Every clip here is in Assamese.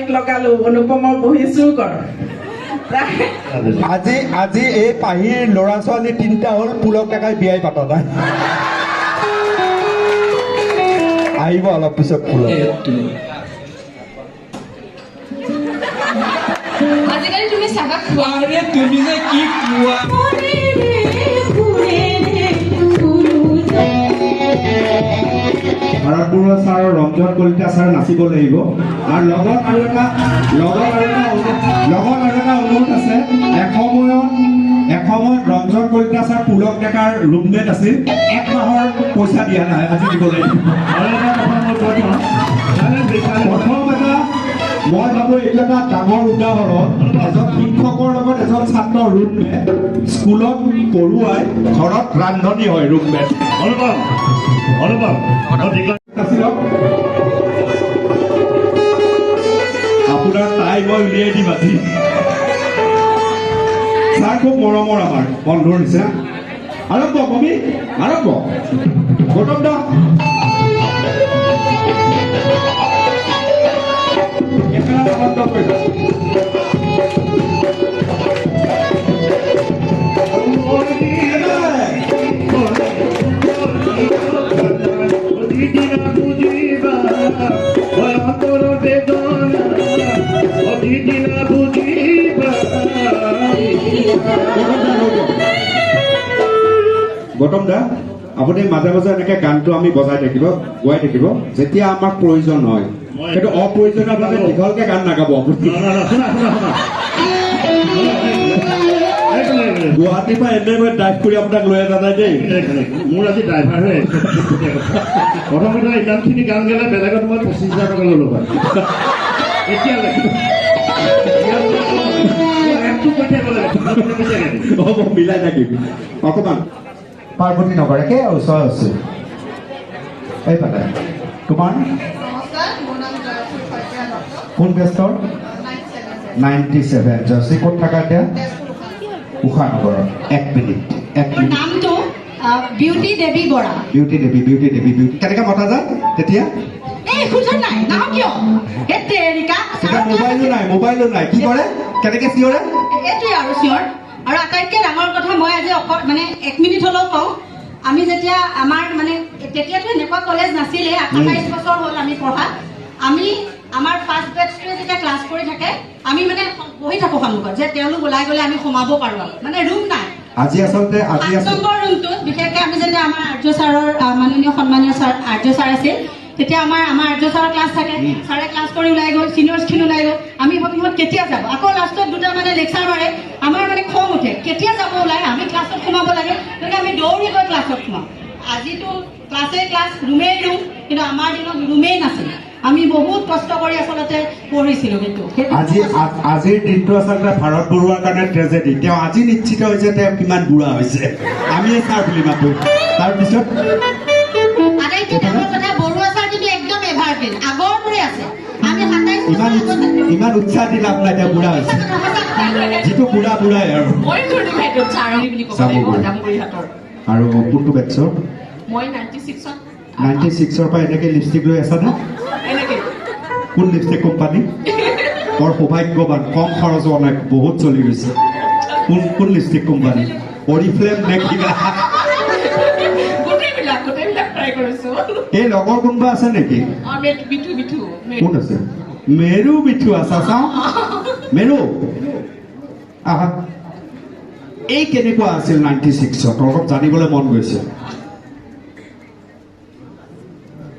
মাইক লগালো, অনুপমৰ বহি চুৰ কৰ। আজি আজি এই পাহিৰ ল'ৰা ছোৱালী তিনিটা হ'ল, পুলক ডেকাই বিয়াই পাতা নাই। আহিব অলপ পিছত পুলক। আজিকালি তুমি চাবা খোৱা। আৰে তুমি যে কি কোৱা। ভাৰত বৰুৱা ছাৰ, ৰঞ্জন কলিতা ছাৰ নাচিব লাগিব। আৰু লগত আৰু এটা অনুৰোধ আছে। এসময়ত ৰঞ্জন কলিতা ছাৰ পুলক ডেকাৰ ৰুমমেট আছিল, এক মাহৰ পইচা দিয়া নাই, আজি দিব লাগিব। প্ৰথম এটা মই ভাবোঁ এইটো এটা ডাঙৰ উদাহৰণ, এজন শিক্ষকৰ লগত এজন ছাত্ৰৰ ৰুমমেট স্কুলত পঢ়ুৱাই ঘৰত ৰান্ধনি হয় ৰুমমেট। আপোনাৰ তাই মই উলিয়াই দিম আজি। ছাৰ খুব মৰমৰ আমাৰ বন্ধুৰ নিচিনা। আৰম্ভ কবি, আৰম্ভ। গৌতম দা, গৌতম দা, আপুনি মাজে মাজে এনেকে গানটো আমি বজাই থাকিব, গোৱাই থাকিব যেতিয়া আমাক প্ৰয়োজন হয়। কিন্তু অপ্ৰয়োজনীয়ভাৱে দীঘলকে গান নাগাব আপুনি। গুৱাহাটীৰ পৰা এনে মই ড্ৰাইভ কৰি আপোনাক লৈ অনা নাই দেই। মোৰ আজি ড্ৰাইভাৰ হৈ আহিছে। প্ৰথম কথা, ইমানখিনি গান গালে বেলেগত মই 25,000 টকা ল'লো হয়। এতিয়ালৈকে মিলাই থাকিম অকণমান। পাৰ্বতী নগৰ একে ওচৰ আছে এইফালে। তোমাৰ কোন বেষ্টৰ? 97। জয়শ্ৰী ক'ত থাকা এতিয়া? উষানগৰত। এক মিনিট, এক মিনিট। নামটো বিউটি দেৱী বৰা। বিউটি দেৱী, বিউটি দেৱী, বিউটি কেনেকে মতা যায় তেতিয়া? এই সোধা নাই নাও কিয়? মোবাইলো নাই, মোবাইলো নাই, কি কৰে, কেনেকে চিঞৰে? এইটোৱে আৰু চিঞৰ। আৰু আটাইতকৈ ডাঙৰ কথা মই আজি অকল মানে এক মিনিট হ'লেও কওঁ, আমি যেতিয়া আমাৰ মানে তেতিয়াতো এনেকুৱা কলেজ নাছিলে, 27 বছৰ হ'ল আমি পঢ়া। আমি আমাৰ ফাৰ্ষ্ট বেটছটোৱে যেতিয়া ক্লাছ কৰি থাকে, আমি মানে বহি থাকোঁ সন্মুখত যে তেওঁলোক ওলাই গ'লে আমি সোমাব পাৰোঁ, আৰু মানে ৰুম নাই। আজি আচলতে আজি 8 নম্বৰ ৰুমটোত বিশেষকৈ আমি যেতিয়া আমাৰ আৰ্য ছাৰৰ মাননীয় সন্মানীয় ছাৰ আৰ্য ছাৰ আছিল, তেতিয়া আমাৰ আৰ্য ছাৰৰ ক্লাছ থাকে, ছাৰে ক্লাছ কৰি ওলাই গ'ল, চিনিয়ৰ্ছখিনি ওলাই গ'ল, আমি ভাবি সিহঁত কেতিয়া যাব, আকৌ লাষ্টত দুটা মানে লেকচাৰ মাৰে, আমাৰ মানে খং উঠে, কেতিয়া যাব ওলাই, আমি ক্লাছত সোমাব লাগে, গতিকে আমি দৌৰি গৈ ক্লাছত সোমাওঁ। আজিতো ক্লাছেই ক্লাছ, ৰুমেই ৰুম, কিন্তু আমাৰ দিনত ৰুমেই নাছিল। আমি বহুত কষ্ট কৰি আচলতে পঢ়িছিলোঁ। কিন্তু আজি আজিৰ দিনটো আচলতে ভাৰত বৰুৱাৰ কাৰণে ট্ৰেজেডি। তেওঁ আজি নিশ্চিত হৈছে তেওঁ কিমান বুঢ়া হৈছে, আমিয়ে ছাৰ বুলি মাতো। তাৰপিছত আটাইতকৈ ডাঙৰ কথা, বৰুৱা ছাৰ কিন্তু একদম এভাৰগ্ৰীণ, আগৰ দৰে আছে। আমি 27 ইমান উৎসাহ দি লাভ নাই, তেওঁ বুঢ়া হৈছে, যিটো বুঢ়া বুঢ়াই আৰু। আৰু কোনটো বেটছৰ? মই 96ত। 96ৰ পৰা এনেকে লিপষ্টিক লৈ আছানে? কোন লিপষ্টিক কোম্পানী? বৰ সৌভাগ্যৱান, কম খৰচ হোৱা নাই, বহুত চলি গৈছে। কোন কোন লিপষ্টিক কোম্পানী? অৰিফ্লেম নে কিবা? এই লগৰ কোনোবা আছে নেকি? কোন আছে? মেৰু মিঠু আছা, চাওঁ মেৰু, আহা। এই কেনেকুৱা আছিল 96ত, অলপ জানিবলৈ মন গৈছে।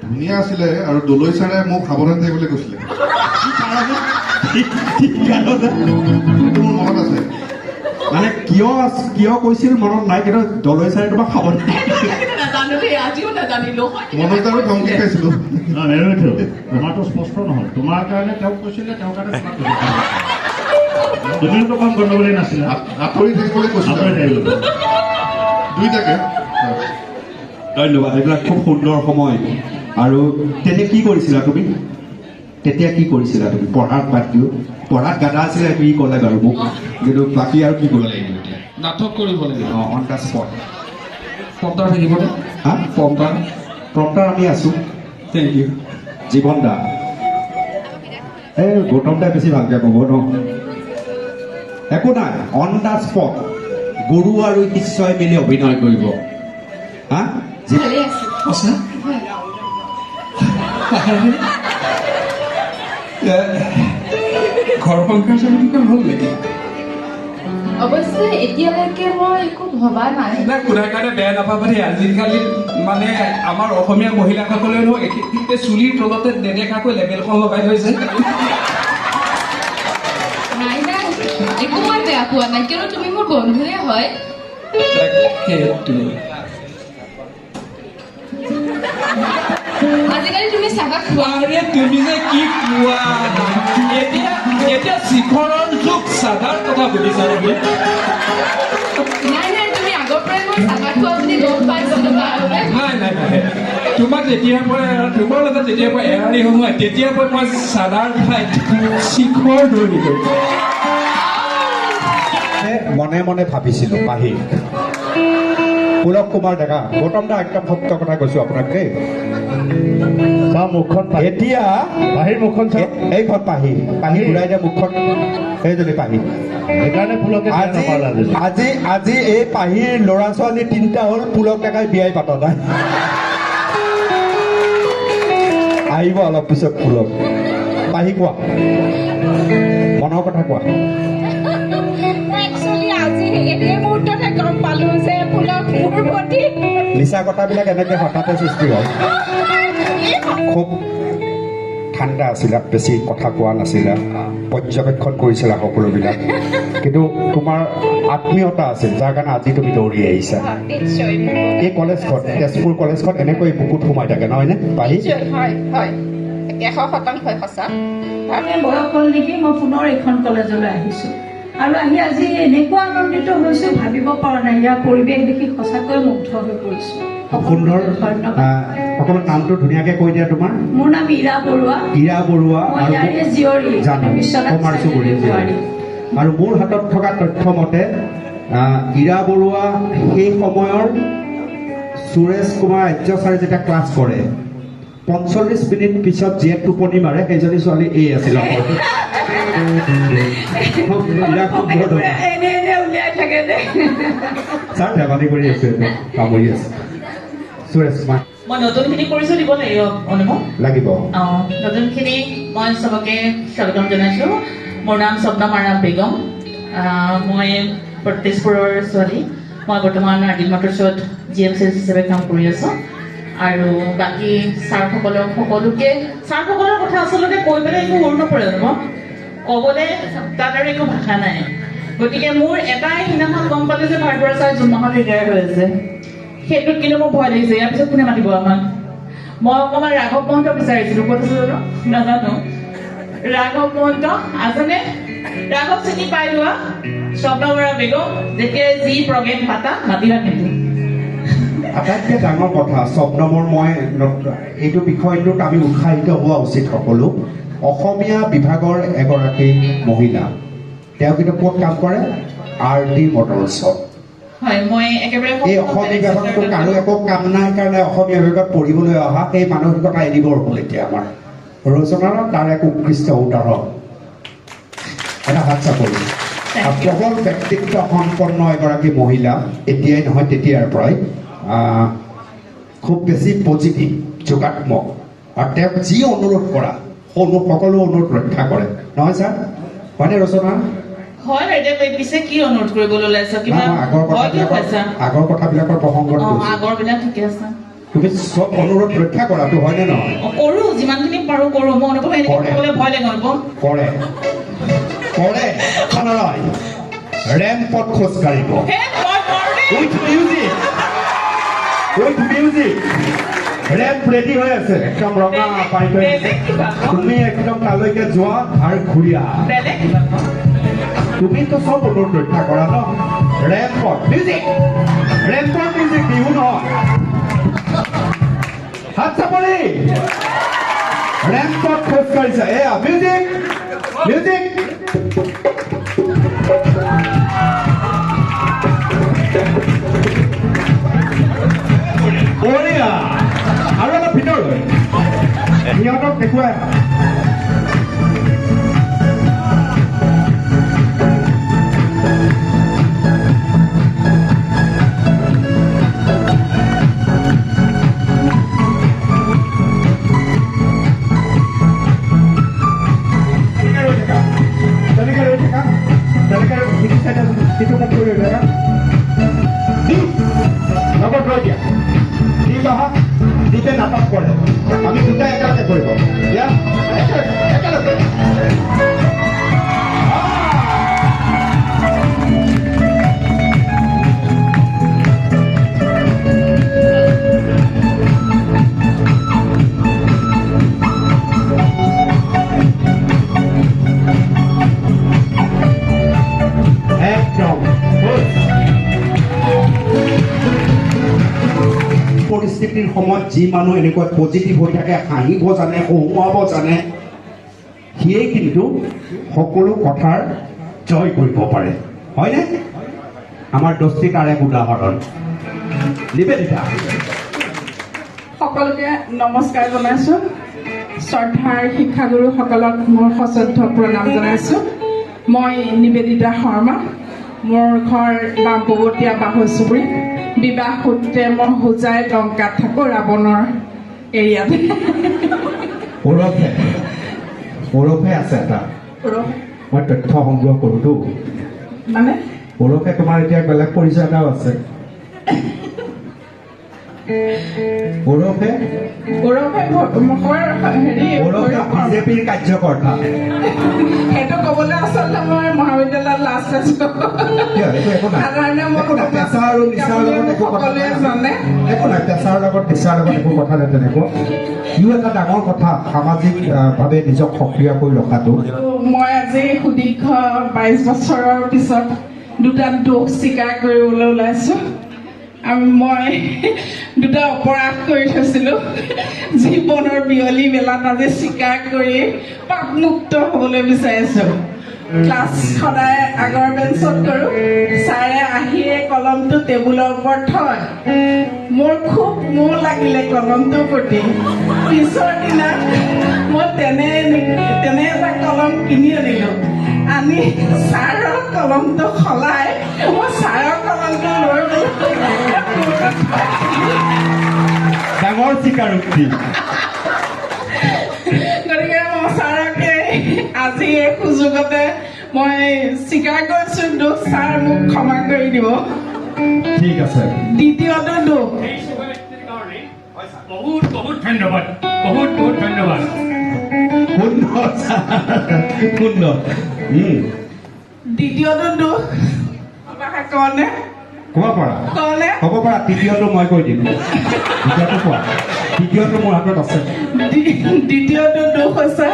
ধুনীয়া আছিলে। আৰু দলৈ ছাৰে মোক সাৱধান থাকিবলৈ কৈছিলে, সেইটো মোৰ মনত আছে। মানে কিয় কিয় কৈছিল মনত নাই, কিন্তু দলৈ ছাৰে তোমাক সাৱধান। মনত আৰু ধমকি খাইছিলো। তোমাৰতো স্পষ্ট নহয়, তোমাৰ কাৰণে তেওঁক কৈছিলে, তেওঁৰ কাৰণে তোমাক কৈছিলে। তুমিওতো কম গণ্ডগোলেই নাছিলা। আঁতৰি থাকিবলৈ কৈছিলে দুইটাকে। ধন্যবাদ, এইবিলাক খুব সুন্দৰ সময়। আৰু তেতিয়া কি কৰিছিলা তুমি? তেতিয়া কি কৰিছিলা তুমি? পঢ়াত বাদ দিও, পঢ়াত গাধা আছিলে তুমি ক'লে বাৰু মোক, কিন্তু বাকী আৰু কি কৰিব লাগিব এতিয়া? নাটক কৰিব লাগিব। অঁ, অন the spot. প্ৰম্পটাৰ থাকিবনে? হা, প্ৰম্পটাৰ? প্ৰম্পটাৰ আমি আছোঁ। Thank you. জীৱন দা, এই গৌতম দাই বেছি ভালকৈ ক'ব ন। একো নাই, অন the spot গুৰু আৰু শিষ্যই মিলি অভিনয় কৰিব। হা, ঘৰ সংসাৰ চলি হ'ল নেকি? অৱশ্যে এতিয়ালৈকে মই একো ভবা নাই। নাই, সোধাৰ কাৰণে বেয়া নাপাবা দেই। আজিকালি মানে আমাৰ অসমীয়া মহিলাসকলে এই চুলিৰ তলতে নেদেখাকৈ লেবেলখন লগাই থৈছে। নাই নাই, একো মই বেয়া পোৱা নাই, কিয়নো তুমি মোৰ বন্ধুৱে হয়। আজিকালি তুমি চাহা খোৱা? আৰে তুমি যে কি কোৱা, এতিয়া এতিয়া শিখৰৰ যুগ, চাহাৰ কথা সুধিছা তুমি? নাই নাই, তুমি আগৰ পৰাই মই চাহা খোৱা বুলি গম পাইছিলো। নাই নাই নাই, তোমাক যেতিয়াৰ পৰা, তোমাৰ লগত যেতিয়াৰ পৰা এৰাৰি হ'ল নহয়, তেতিয়াৰ পৰা মই চাদাৰ ঠাইত শিখৰ ধৰিলো। মনে মনে ভাবিছিলো পাহি পুলক কুমাৰ ডেকা, গৌতম দা একদম সত্য কথা কৈছো আপোনাক দেই। মুখখন এতিয়া পাহিৰ মুখখন, এইখন পাহি, পাহি ঘূৰাই দিয়া মুখখন, সেইজনী পাহি। সেইকাৰণে পুলকে আজি আজি এই পাহিৰ ল'ৰা ছোৱালী তিনিটা হ'ল, পুলক ডেকাই বিয়াই পাতা নাই। আহিব অলপ পিছত পুলক। পাহি কোৱা, মনৰ কথা কোৱা। মিছা কথাবিলাক এনেকে হঠাতে সৃষ্টি হয়। খুব ঠাণ্ডা আছিলা, বেছি কথা কোৱা নাছিলা, পৰ্যবেক্ষণ কৰিছিলা সকলোবিলাক, কিন্তু তোমাৰ আত্মীয়তা আছিল, যাৰ কাৰণে আজি তুমি দৌৰি আহিছা। এই কলেজখন, তেজপুৰ কলেজখন এনেকৈ বুকুত সোমাই থাকে নহয়নে পাহি? বয়স হ'ল নেকি, মই পুনৰ এইখন কলেজলৈ আহিছোঁ আৰু আহি আজি এনেকুৱা আনন্দিত হৈছোঁ, ভাবিব পৰা নাই। ইয়াৰ পৰিৱেশ দেখি সঁচাকৈ মুগ্ধ হৈ পৰিছোঁ। সুন্দৰ। অকণমান নামটো ধুনীয়াকৈ কৈ দিয়া তোমাৰ। মোৰ নাম ইৰা বৰুৱা। ইৰা বৰুৱা, জীয়ৰী। আৰু মোৰ হাতত থকা তথ্য মতে ইৰা বৰুৱা সেই সময়ৰ সুৰেশ কুমাৰ আৰ্য ছাৰে যেতিয়া ক্লাছ কৰে, 45 মিনিট পিছত যিয়ে টোপনি মাৰে সেইজনী ছোৱালী এই আছিল। ছাৰ ধেমালি কৰি আছে, কামুৰি আছে। সুৰেশ কুমাৰ, মই নতুনখিনি কৰিছোঁ, দিব লাগিব অনুভৱ লাগিব। অঁ, নতুনখিনি মই চবকে স্বাগতম জনাইছোঁ। মোৰ নাম স্বপ্ন মাৰা বেগম, মই তেজপুৰৰ ছোৱালী। মই বৰ্তমান আৰ্দিল মটৰ্ছত জি এম চি হিচাপে কাম কৰি আছোঁ। আৰু বাকী ছাৰসকলক সকলোকে, ছাৰসকলৰ কথা আচলতে কৈ পেলাই একো ওৰ নপৰে, অনুভৱ ক'বলৈ তাত আৰু একো ভাষা নাই। গতিকে মোৰ এটাই সিদিনাখন গম পালোঁ যে ভাৰতবৰ্ষ ছাৰ জুন মাহত ৰিটায়াৰ হৈ আছে, সেইটোত কিন্তু মোৰ ভয় লাগিছে। ইয়াৰ পিছত কোনে মাতিব আমাক? মই অকণমান ৰাঘৱ মহন্ত বিচাৰিছিলোঁ, ক'ত আছে জানো নাজানো। ৰাঘৱ মহন্ত আছেনে? ৰাঘৱ চিনি পাই লোৱা। স্বপ্ন বৰা বেগম, যেতিয়াই যি প্ৰগ্ৰেম পাতা মাতিবা কিন্তু। আটাইতকৈ ডাঙৰ কথা স্বপ্নমৰ, মই এইটো বিষয়টোত আমি উৎসাহিত হোৱা উচিত সকলো। অসমীয়া বিভাগৰ এগৰাকী মহিলা, তেওঁ কিন্তু ক'ত কাম কৰে? আৰ ডি মটৰ্ছত। এই অসমীয়া বিভাগটো কাৰো একো কাম নাই কাৰণে অসমীয়া বিভাগত পঢ়িবলৈ অহা সেই মানসিকতা এৰিবৰ হ'ল এতিয়া আমাৰ। ৰচনাৰ তাৰ এক উৎকৃষ্ট উদাহৰণ, এটা হাত চাপৰি। প্ৰবল ব্যক্তিত্ব সম্পন্ন এগৰাকী মহিলা, এতিয়াই নহয় তেতিয়াৰ পৰাই খুব বেছি পজিটিভ, যোগাত্মক, আৰু তেওঁক যি অনুৰোধ কৰা সকলো অনুৰোধ ৰক্ষা কৰে নহয় ছাৰ? হয়নে ৰচনা? হয়। পিছে কি অনুৰোধ কৰিবলৈ ওলাইছ? কিবা আগৰ কথাবিলাকৰ প্ৰসংগত আগৰবিলাক ঠিকে আছে। তুমি চব অনুৰোধ ৰক্ষা কৰাটো হয়নে নহয়? কৰোঁ, যিমানখিনি পাৰোঁ কৰোঁ। মই অনুভৱ এনেকৈ ক'বলৈ ভয় লাগে। অনুভৱ কৰে কৰে নহয়, ৰেম্পত খোজ কাঢ়িব with music, with music. Ramp ready হৈ আছে, একদম ৰঙা পাৰি থৈ দিছে। তুমি একদম তালৈকে যোৱা আৰু ঘূৰি আহা। তুমিতো চব অনুৰোধ ৰক্ষা কৰা ন? ৰেম্পত মিউজিক, ৰেম্পৰ মিউজিক, বিহু নহয়। হাত চাপৰি, ৰেম্পত খোজ কাঢ়িছা। এয়া মিউজিক, মিউজিক। বঢ়িয়া। আৰু অলপ ভিতৰলৈ সিহঁতক দেখুৱাই। পৰিস্থিতিৰ সময়ত যি মানুহ এনেকুৱা পজিটিভ হৈ থাকে, হাঁহিব জানে, হহুৱাব জানে, সিয়ে কিন্তু সকলো কথাৰ জয় কৰিব পাৰে, হয়নে? আমাৰ দোস্তি তাৰ এক উদাহৰণ। নিবেদিতা। সকলোকে নমস্কাৰ জনাইছোঁ। শ্ৰদ্ধাৰ শিক্ষাগুৰুসকলক মোৰ সশ্ৰদ্ধ প্ৰণাম জনাইছোঁ। মই নিবেদিতা শৰ্মা, মোৰ ঘৰ বামপৱতীয়া বাহু চুবুৰীত। বিবাহ সূত্ৰে মই হোজাই লংকাত থাকোঁ, ৰাৱণৰ এৰিয়াত। ওৰফে ওৰফে আছে এটা, মই তথ্য সংগ্ৰহ কৰোঁতো। মানে ওৰফে তোমাৰ এতিয়া বেলেগ পৰিচয় এটাও আছে। ওৰফে ওৰফে হেৰি ওৰফে বিজেপিৰ কাৰ্যকৰ্তা। সেইটো ক'বলৈ আচলতে মই মহাবিদ্যালয়ত লাজ পাইছোঁ। কিয়? এইটো একো নাই, একো নাই। পেচা আৰু নিচাৰ লগত একো কথা সকলোৱে জানে। একো নাই, পেচাৰ লগত নিচাৰ লগত একো কথা নাই তেনেকুৱা। ইও এটা ডাঙৰ কথা, সামাজিক ভাৱে নিজক সক্ৰিয় কৰি ৰখাটো। মই আজি সুদীৰ্ঘ 22 বছৰৰ পিছত দুটা দোষ স্বীকাৰ কৰিবলৈ ওলাইছোঁ। আৰু মই দুটা অপৰাধ কৰি থৈছিলোঁ জীৱনৰ বিয়লি বেলাত, আজি স্বীকাৰ কৰি পাপমুক্ত হ'বলৈ বিচাৰিছোঁ। ক্লাছ সদায় আগৰ বেঞ্চত কৰোঁ। ছাৰে আহিয়ে কলমটো টেবুলৰ ওপৰত থয়। মোৰ খুব মোহ লাগিলে কলমটোৰ প্ৰতি। পিছৰ দিনা মই তেনে তেনে এটা কলম কিনি আনিলোঁ। আনি ছাৰৰ কলমটো সলাই মই ছাৰৰ কলমটো লৈ গ'লো। ডাঙৰ স্বীকাৰোক্তি। গতিকে মই ছাৰকে আজি এই সুযোগতে মই স্বীকাৰ কৰিছোঁ দোষ, ছাৰ মোক ক্ষমা কৰি দিব। ঠিক আছে। দ্বিতীয়টো দোষ, বহুত বহুত ধন্যবাদ, বহুত বহুত ধন্যবাদ। সুন্দৰ, সুন্দৰ। দ্বিতীয়টো দোষ কনে ক'ব পাৰা, কনে ক'ব পাৰা। তৃতীয়টো মই কৈ দিম, দ্বিতীয়টো কোৱা। তৃতীয়টো মোৰ হাতত আছে। দ্বিতীয়টো দোষ হৈছে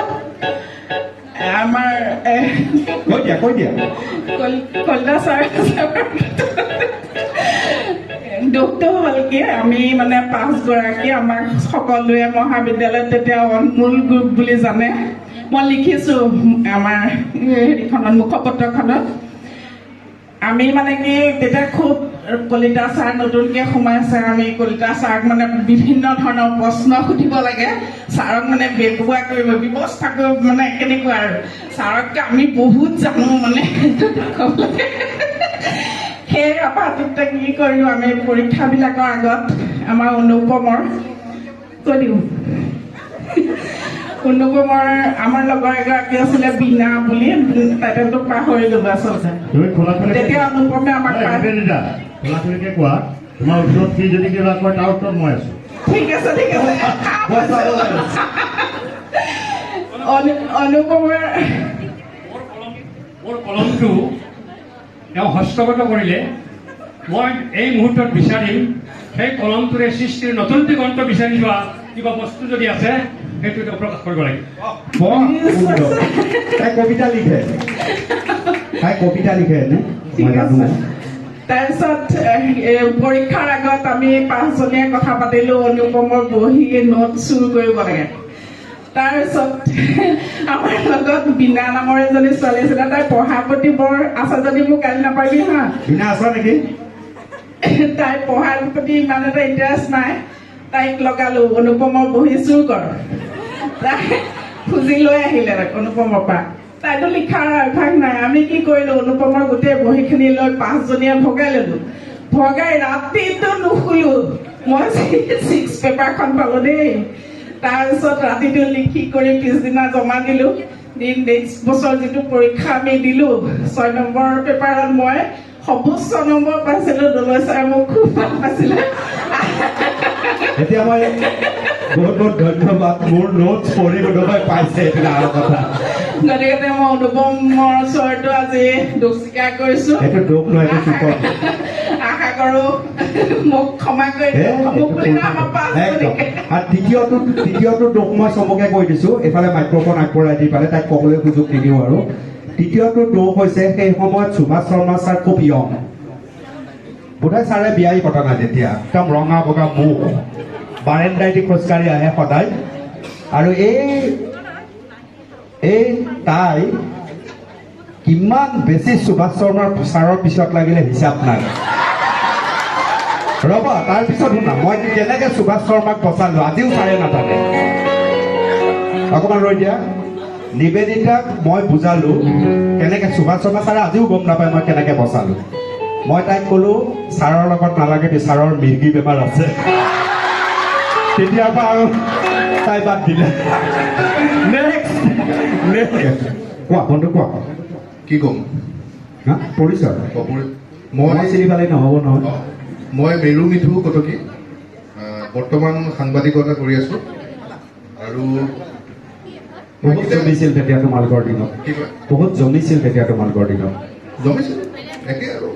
আমাৰ কৈ দিয়া, কৈ দিয়া। কলিতা ছাৰ, দোষটো হ'ল কি, আমি মানে 5 গৰাকী, আমাক সকলোৱে মহাবিদ্যালয়ত তেতিয়া অনমোল গ্ৰুপ বুলি জানে। মই লিখিছোঁ আমাৰ হেৰিখনত, মুখপত্ৰখনত। আমি মানে কি, তেতিয়া খুব কলিতা ছাৰ নতুনকৈ সোমাইছে। আমি কলিতা ছাৰক মানে বিভিন্ন ধৰণৰ প্ৰশ্ন সুধিব লাগে, ছাৰক মানে বেকুৱা কৰিব ব্যৱস্থা কৰিব, মানে কেনেকুৱা আৰু ছাৰককে আমি বহুত জানো, মানে সেইটো দেখুৱাব লাগে। সেই আপাততে কি কৰিলোঁ, আমি পৰীক্ষাবিলাকৰ আগত আমাৰ অনুপমৰ কৈ দিওঁ, অনুপমৰ আমাৰ লগৰ এগৰাকী আছিলে বীণা বুলি, টাইটেলটো পাহৰি গ'লো আচলতে। তুমি খোলাখুলিকে তেতিয়া অনুপমে আমাক নিবেদিতা, খোলাখুলিকে কোৱা, তোমাৰ ওচৰত সি যদি কিবা কয় তাৰ উত্তৰত মই আছো। ঠিক আছে, ঠিক আছে। অনুপমৰ মোৰ কলমটো তেওঁ হস্তগত কৰিলে। মই এই মুহূৰ্তত বিচাৰিম সেই কলমটোৰে সৃষ্টিৰ নতুন দিগন্ত বিচাৰি যোৱা কিবা বস্তু যদি আছে, সেইটো তেওঁ প্ৰকাশ কৰিব লাগিব। বৰ সুন্দৰ। তাই কবিতা লিখে, তাই কবিতা লিখে এনে মই জানো। তাৰপিছত পৰীক্ষাৰ আগত আমি 5জনীয়ে কথা পাতিলো, অনুপমৰ বহি নোট চুৰ কৰিব লাগে। তাৰপিছত আমাৰ লগত বীণা নামৰ এজনী ছোৱালী আছিলে, তাই পঢ়াৰ প্ৰতি বৰ আছে যদি মোক গালি নাপাৰিবি হা। বীণা আছা নেকি? তাই পঢ়াৰ প্ৰতি ইমান এটা ইণ্টাৰেষ্ট নাই। তাইক লগালো, অনুপমৰ বহি চুৰ কৰ। তাই খুজি লৈ আহিলে অনুপমৰ পৰা। তাইতো লিখাৰ অভ্যাস নাই। আমি কি কৰিলো, অনুপমৰ গোটেই বহীখিনি লৈ 5জনীয়ে ভগাই ললো। ভগাই ৰাতিটো নুশুলো। মই 6 পেপাৰখন পালো দেই। তাৰপিছত ৰাতিটো লিখি কৰি পিছদিনা জমা দিলো। দিন নেক্সট বছৰ যিটো পৰীক্ষা আমি দিলো, 6 নম্বৰ পেপাৰত মই সৰ্বোচ্চ নম্বৰ পাইছিলো। দলৈ ছাৰে মোক খুব ভাল পাইছিলে। এতিয়া মই বহুত বহুত ধন্যবাদ। মোৰ নোটছ পঢ়ি কোনোবাই পাইছে, এইটো ডাঙৰ কথা। গতিকে মই অনুপমৰ ওচৰতো আজি দোষ স্বীকাৰ কৰিছো। এইটো দোষ নহয়, এইটো চুকৰ। আশা কৰো মোক ক্ষমা কৰি হে, দিব। মোক বুলি নহয়, আমাৰ একদম। 5জনীকে। আৰু তৃতীয়টো দোষ মই চবকে কৈ দিছো, এইফালে মাইক্ৰফোন আগবঢ়াই দি পালে তাইক ক'বলৈ সুযোগ নিদিওঁ। আৰু তৃতীয়টো দোষ হৈছে, সেই সময়ত সুভাষ শৰ্মা ছাৰ খুব য়ং, বোধহয় ছাৰে বিয়াই পতা নাই তেতিয়া, একদম ৰঙা বগা মুখ। বাৰেণ্ডাইদি খোজকাঢ়ি আহে সদায়। আৰু এই তাই কিমান বেছি সুভাষ শৰ্মাৰ ছাৰৰ পিছত লাগিলে হিচাপ নাই। ৰ'বা, তাৰপিছত শুনা মই কেনেকে সুভাষ শৰ্মাক বচালো, আজিও ছাৰে নাজানে। অকণমান ৰৈ দিয়া। নিবেদিতাক মই বুজালো কেনেকে সুভাষ শৰ্মা ছাৰে আজিও গম নাপায় মই কেনেকে বচালো। মই তাইক ক'লো ছাৰৰ লগত নালাগে, ছাৰৰ মিৰ্গী বেমাৰ আছে। তেতিয়াৰ পৰা আৰু তাই বাদ দিলে। নেক্সট কোৱা বন্ধু, কোৱা। কি ক'ম? হা, পৰিচয়। মই চিনি পালে নহ'ব নহয়। মই মেৰু মিথু কটকী, বৰ্তমান সাংবাদিকতা কৰি আছো। আৰু বহুত জমিছিল তেতিয়া তোমালোকৰ দিনত। কি কয়? বহুত জমিছিল তেতিয়া তোমালোকৰ দিনত। জমিছিল একে, আৰু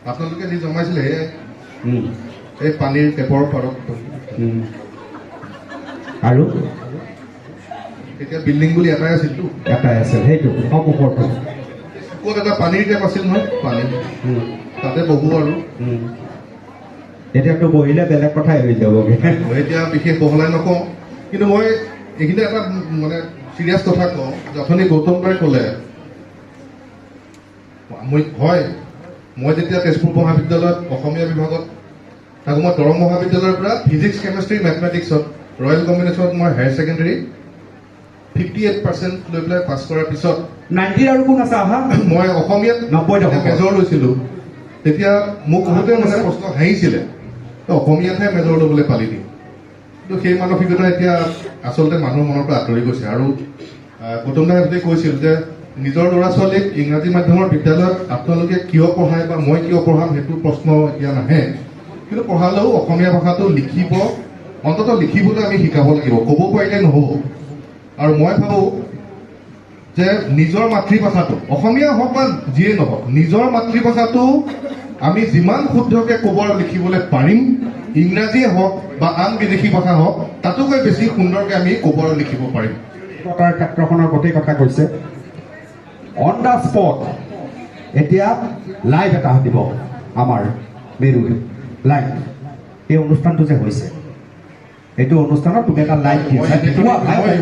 আপোনালোকে যি জমাইছিলে সেয়াই, এই পানীৰ টেপৰ পাৰত। আৰু তেতিয়া বিল্ডিং বুলি এটাই আছিলতো। এটাই আছিল, সেইটো সন্মুখৰটো। ক'ত এটা পানীৰ টেপ আছিল নহয়, পানী তাতে বহো। আৰু এতিয়াতো বহিলে বেলেগ কথাই হৈ যাবগৈ। মই এতিয়া বিশেষ বহলাই নকওঁ, কিন্তু মই এইখিনি এটা মানে চিৰিয়াছ কথা কওঁ। অথনি গৌতম দাই ক'লে, মই হয়, মই যেতিয়া তেজপুৰ মহাবিদ্যালয়ত অসমীয়া বিভাগত থাকোঁ, মই দৰং মহাবিদ্যালয়ৰ পৰা ফিজিক্স, কেমেষ্ট্ৰি, মেথমেটিক্সত ৰয়েল কম্বিনেশ্যনত মই হায়াৰ ছেকেণ্ডেৰী 58% লৈ পেলাই পাছ কৰাৰ পিছত 90 আৰু কোন আছে আহা? মই অসমীয়াত 90 দশকত। মেজৰ লৈছিলোঁ। তেতিয়া মোক বহুতে মানে প্ৰশ্ন হাঁহিছিলে, তই অসমীয়াতহে মেজৰ ল'বলৈ পালি নি? কিন্তু সেই মানসিকতা এতিয়া আচলতে মানুহৰ মনৰ পৰা আঁতৰি গৈছে। আৰু গৌতম দাই কৈছিল যে নিজৰ ল'ৰা ছোৱালীক ইংৰাজী মাধ্যমৰ বিদ্যালয়ত আপোনালোকে কিয় পঢ়ায় বা মই কিয় পঢ়াম, সেইটো প্ৰশ্ন এতিয়া নাহে। কিন্তু পঢ়ালেও অসমীয়া ভাষাটো লিখিব, অন্ততঃ লিখিবলৈ আমি শিকাব লাগিব, ক'ব পাৰিলে নহ'ব। আৰু মই ভাবোঁ যে নিজৰ মাতৃভাষাটো, অসমীয়া হওক বা যিয়ে নহওক, নিজৰ মাতৃভাষাটো আমি যিমান শুদ্ধকৈ ক'ব আৰু লিখিবলৈ পাৰিম, ইংৰাজীয়ে হওক বা আন বিদেশী ভাষা হওক, তাতোকৈ বেছি সুন্দৰকৈ আমি ক'ব আৰু লিখিব পাৰিম। তাৰ ক্ষেত্ৰখনৰ গোটেই কথা কৈছে। অন the spot এতিয়া লাইভ এটা দিব আমাৰ মেৰুৱে। লাইভ এই অনুষ্ঠানটো যে হৈছে, এইটো অনুষ্ঠানত তুমি এটা লাইভ দিয়া।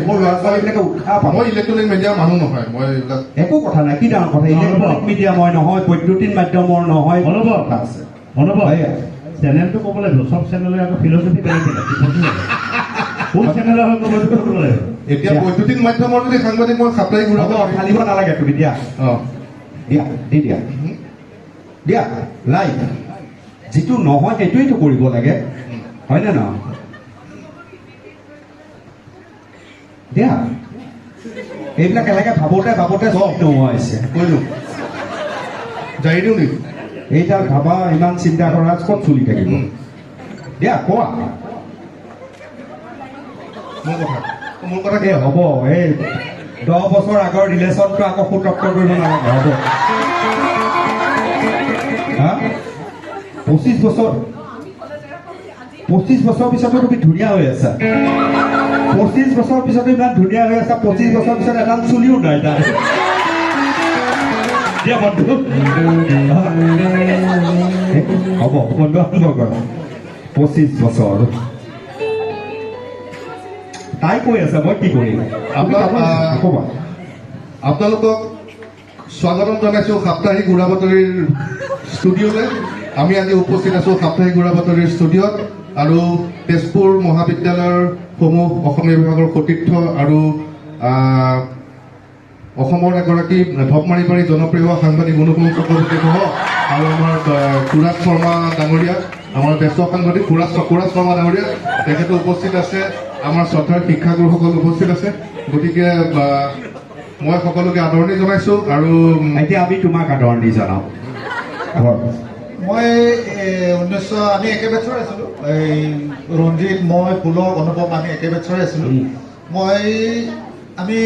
মোৰ ল'ৰা ছোৱালীবিলাকে উৎসাহ পাব। মই ইলেক্ট্ৰনিক মিডিয়াৰ মানুহ নহয়, মই এইবিলাক একো কথা নাই, কি ডাঙৰ কথা। ইলেক্ট্ৰনিক মিডিয়া মই নহয়, বৈদ্যুতিন মাধ্যমৰ নহয়। অনুভৱ কথা আছে। অনুভৱ, চেনেলটো ক'ব লাগিব। চব চেনেলৰ আকৌ ফিলচফি বেলেগ বেলেগ। কোন চেনেলৰ হয় ক'ব লাগিব। এতিয়া বৈদ্যুতিন মাধ্যমৰ যদি সাংবাদিক মই সাপ্তাহিক ঘূৰাব ফালিব নালাগে, তুমি দিয়া। দিয়া, দি দিয়া, দিয়া লাইভ। যিটো নহয় সেইটোৱেইতো কৰিব লাগে, হয়নে নহয়? দিয়া। এইবিলাক এনেকে ভাবোতে ভাবোতে চব নোহোৱা হৈছে। কৈ দিওঁ, জাৰি দিওঁ নেকি? এইডাল ভাবা, ইমান চিন্তা কৰা, ক'ত চলি থাকিব? দিয়া, কোৱা। মোৰ কথা এই হ'ব, এই 10 বছৰ আগৰ ৰিলেশ্যনটো আকৌ সুতপ্ত কৰিব নালাগে, হ'ব। হা, 25 বছৰ, 25 বছৰ পিছতো তুমি ধুনীয়া হৈ আছা। 25 বছৰ পিছতো ইমান ধুনীয়া হৈ আছা। 25 বছৰ পিছত এডাল চুলিও নাই তাৰ। দিয়া বন্ধু, হ'ব, বন্ধু আৰম্ভ কৰা। 25 বছৰ তাই কৈ আছে, মই কি কৰিম? ক'বা। আপোনালোকক স্বাগতম জনাইছোঁ সাপ্তাহিক উৰা বাতৰিৰ ষ্টুডিঅ'লৈ। আমি আজি উপস্থিত আছোঁ সাপ্তাহিক উৰা বাতৰিৰ ষ্টুডিঅ'ত আৰু তেজপুৰ মহাবিদ্যালয়ৰ সমূহ অসমীয়া বিভাগৰ সতীৰ্থ আৰু অসমৰ এগৰাকী ঢপ মাৰি মাৰি জনপ্ৰিয় সাংবাদিক অনুপম চক্ৰৱৰ্তী সহ আৰু আমাৰ কুৰাজ শৰ্মা ডাঙৰীয়া, আমাৰ জ্যেষ্ঠ সাংবাদিক কুৰাজ শৰ্মা ডাঙৰীয়া, তেখেতো উপস্থিত আছে। আমাৰ শ্ৰদ্ধাৰ শিক্ষাগুৰুসকল উপস্থিত আছে। গতিকে মই সকলোকে আদৰণি জনাইছোঁ আৰু এতিয়া আমি তোমাক আদৰণি জনাওঁ। মই 19, আমি একে বেটছৰে আছিলোঁ। এই ৰঞ্জিত, মই, পুলক, অনুপম, আমি একে বেটছৰে আছিলোঁ। আমি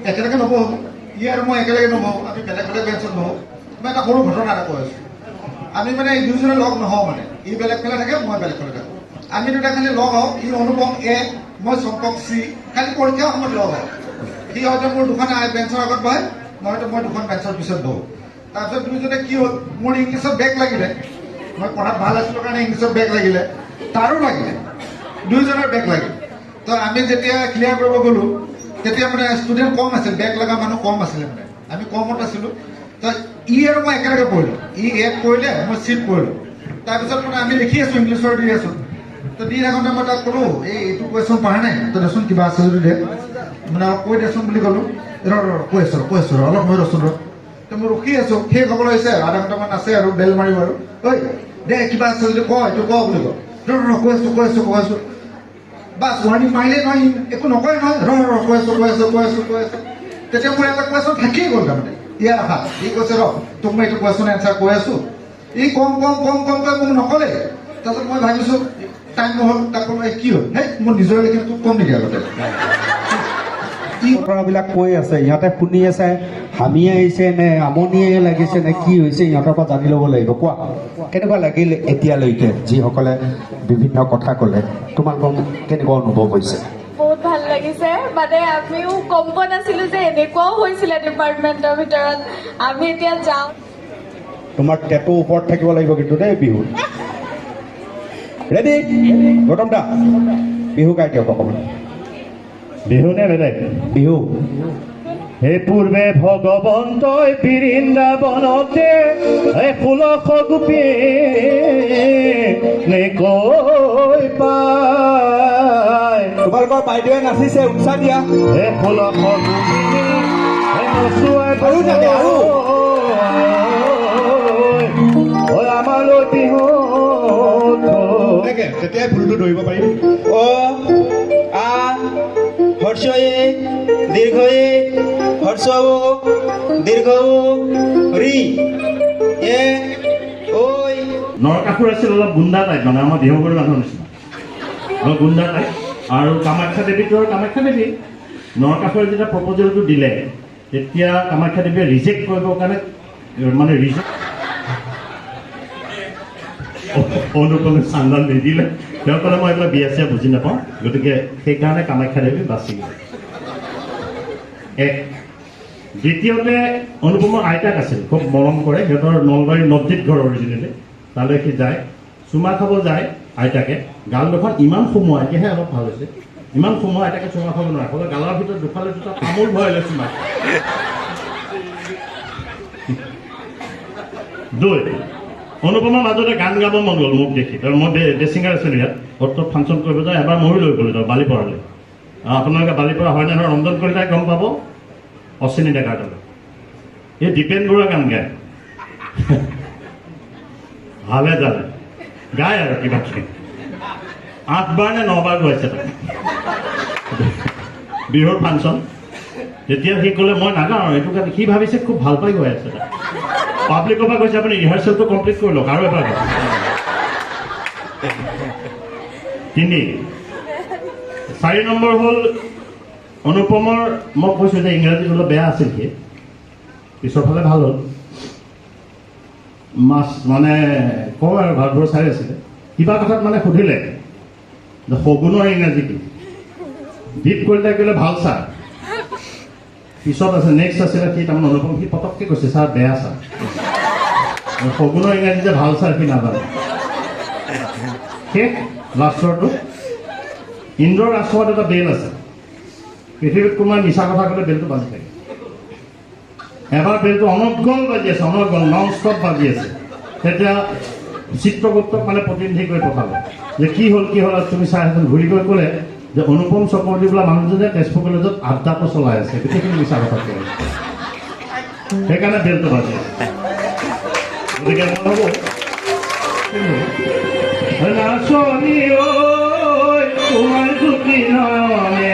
একেলগে নবহোঁ, ই আৰু মই একেলগে নবহোঁ, আমি বেলেগ বেলেগ বেঞ্চত বহোঁ। মই এটা সৰু ঘটনা এটা কৈ আছোঁ। আমি মানে দুয়োজনে লগ নহওঁ, মানে ই বেলেগ ফালে থাকে, মই বেলেগ ফালে থাকোঁ। আমি দুটা খালি লগ হওঁ, ই অনুপম এ, মই চম্পক চি, খালি পৰীক্ষাৰ সময়ত লগ হওঁ। সি হয়তো মোৰ দুখন বেঞ্চৰ আগত বহে, নহয়তো মই দুখন বেঞ্চৰ পিছত বহোঁ। তাৰপিছত দুয়োজনে কি হ'ল, মোৰ ইংলিছত বেক লাগিলে, মই পঢ়াত ভাল আছিলোঁ কাৰণে ইংলিছত বেক লাগিলে, তাৰো লাগিলে। দুয়োজনৰ বেক লাগিল। তো আমি যেতিয়া ক্লিয়াৰ কৰিব গ'লোঁ, তেতিয়া মানে ষ্টুডেণ্ট কম আছিল, বেক লগা মানুহ কম আছিলে, মানে আমি কমত আছিলোঁ। তো ই আৰু মই একেলগে পঢ়িলোঁ, ই এত পৰিলে, মই চিত পৰিলোঁ। তাৰপিছত মানে আমি লিখি আছোঁ, ইংলিছৰ দি আছোঁ। তো দি থাকোঁতে মই তাক ক'লোঁ, এই এইটো কুৱেশ্যন পৰা নাই, তই দেচোন কিবা আছে যদি দে, মানে কৈ দেচোন বুলি ক'লোঁ। ৰ ৰ কৈ আছোঁ, কৈ আছোঁ, ৰ অলপ সময় ৰচোন ৰ। তো মই ৰখি আছোঁ, শেষ হ'বলৈ হৈছে, আধা ঘণ্টামান আছে আৰু বেল মাৰিব আৰু, ঐ দে কিবা আছে যদি ক, এইটো ক বুলি ক। ৰ ৰ কৈ আছোঁ, কৈ আছোঁ, কৈ আছোঁ। বাছ ৱাৰ্ণিং মাৰিলেই নহয়, একো নকয় নহয়, ৰ ৰ কৈ আছোঁ, কৈ আছোঁ, কৈ আছোঁ, কৈ আছোঁ। তেতিয়া মোৰ এটা কুৱেশ্যন থাকিয়েই গ'ল তাৰমানে ইয়াৰ আশাত। ই কৈছে ৰ তোক মই এইটো কুৱেশ্যন এনচাৰ কৈ আছোঁ। ই কম কম কম কম কৈ মোক নক'লে। তাৰপিছত মই ভাবিছোঁ টাইম নহ'ল, তাক ক'লো কি হ'ল, হেই মোৰ নিজৰে লিখিম, তোক কম নেকি আগতে। কথাবিলাক কৈ আছে, ইহঁতে শুনি আছে, হামি আহিছে নে আমনিয়ে লাগিছে নে কি হৈছে, ইহঁতৰ পৰা জানি ল'ব লাগিব। কোৱা, কেনেকুৱা লাগিল এতিয়ালৈকে যিসকলে বিভিন্ন কথা ক'লে, তোমালোকৰ কেনেকুৱা অনুভৱ হৈছে? বহুত ভাল লাগিছে, মানে আমিও গম পোৱা নাছিলো যে এনেকুৱাও হৈছিলে ডিপাৰ্টমেণ্টৰ ভিতৰত। আমি এতিয়া যাওঁ। তোমাৰ টেটু ওপৰত থাকিব লাগিব কিন্তু দেই বিহুত। ৰেডি গৌতম দা, বিহু গাই দিয়ক অকণমান। বিহু নে বেলেগ বিহু? হে পূৰ্বে ভগৱন্তই বৃন্দাবনতে 16 গোপী কৈ পায়। তোমালোকৰ বাইদেৱে নাচিছে, উৎসাহ দিয়া। হে 16 গোপিনী আৰু লাগে আৰু আমালৈ বিহু। তেতিয়াই ভুলটো ধৰিব পাৰিম। অ আ হৰ্ষ এ দীৰ্ঘ এ হৰ্ষ ও দীৰ্ঘ উ ৰি এ ঐ। নৰকাসুৰ আছিল অলপ গুণ্ডা টাইপ, মানে আমাৰ বিহুগুৰি মানুহৰ নিচিনা অলপ গুণ্ডা টাইপ। আৰু কামাখ্যা দেৱীটো আৰু কামাখ্যা দেৱী নৰকাসুৰে যেতিয়া প্ৰপ'জেলটো দিলে, তেতিয়া কামাখ্যা দেৱীয়ে ৰিজেক্ট কৰিবৰ কাৰণে মানে ৰিজেক্ট অনুপমে চান্দাল নিদিলে। তেওঁ ক'লে মই এইবিলাক বিয়া চিয়া বুজি নাপাওঁ, গতিকে সেইকাৰণে কামাখ্যা দেৱী বাচি গ'ল। এক দ্বিতীয়তে অনুপমৰ আইতাক আছিল, খুব মৰম কৰে, সিহঁতৰ নলবাৰীৰ নদীত ঘৰ অৰিজিনেলি, তালৈ সি যায়, চুমা খাব যায় আইতাকে। গাল দুখন ইমান সোমোৱা, এতিয়াহে অলপ ভাল হৈছে, ইমান সোমোৱা আইতাকে চুমা খাব নোৱাৰে, হ'লে গালৰ ভিতৰত দুফালে দুটা তামোল ভৰাই লৈ চুমা। দুই, অনুপমাৰ মাজতে গান গাব মন গ'ল মোক দেখি, কাৰণ মই বেছিংগাৰ আছিলোঁ ইয়াত, অত ফাংচন কৰিব যাওঁ, এবাৰ ময়ো লৈ গ'লোঁ তেওঁ বালিপৰালৈ। আপোনালোকে বালিপৰা হয় নে নহয় ৰঞ্জন কলিতাই গম পাব, অশ্বিনী ডেকাৰ দলে এই দীপেন বৰুৱা গান গায়, ভালে জালে গায় আৰু কিবা কিবি। 8 বাৰ নে 9 বাৰ গোৱাইছে তাক বিহুৰ ফাংচন। তেতিয়া সি ক'লে মই নাগাওঁ এইটো কাৰণে, সি ভাবিছে খুব ভাল পাই গৈ আছে তাক। পাব্লিকৰ পৰা কৈছে আপুনি ৰিহাৰ্চেলটো কমপ্লিট কৰি লওক আৰু এবাৰ গাওক। 3 4 নম্বৰ হ'ল অনুপমৰ, মই কৈছোঁ যে ইংৰাজীত অলপ বেয়া আছিল সি, পিছৰ ফালে ভাল হ'ল। মাছ মানে কওঁ আৰু ভাৰতবৰ্ষ চাই আছিলে, কিবা কথাত মানে সুধিলে যে শগুনৰ ইংৰাজী কি, দীপ কলিতাই ক'লে ভাল ছাৰ। পিছত আছে নেক্সট আছিলে সি, তাৰমানে অনুপম, সি পটককৈ কৈছে ছাৰ বেয়া ছাৰ। শগুনৰ ইংৰাজী যে ভাল ছাৰ সি নাজানে। শেষ লাষ্টৰটো, ইন্দ্ৰৰ ৰাজসভাত এটা বেল আছে, পৃথিৱীত কোনোবাই মিছা কথা ক'লে বেলটো বাজি থাকে। এবাৰ বেলটো অনৰ্গল বাজি আছে, অনৰ্গল নন ষ্টপ বাজি আছে। তেতিয়া চিত্ৰগুপ্তক মানে প্ৰতিনিধি কৰি পঠালে যে কি হ'ল কি হ'ল, আৰু তুমি চাই আছা। ঘূৰি গৈ ক'লে যে অনুপম চক্ৰৱৰ্তী বোলা মানুহজনে তেজপুৰ কলেজত আড্ডাটো চলাই আছে, গোটেইখিনি মিছা কথা কৈ আছে, সেইকাৰণে বেলটো বাজি আছে। গতিকে মই ভাবোঁ নাচনী ঐ তোমাৰ দুটি নয়নে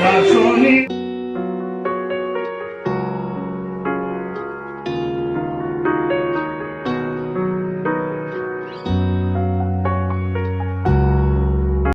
নাচনী।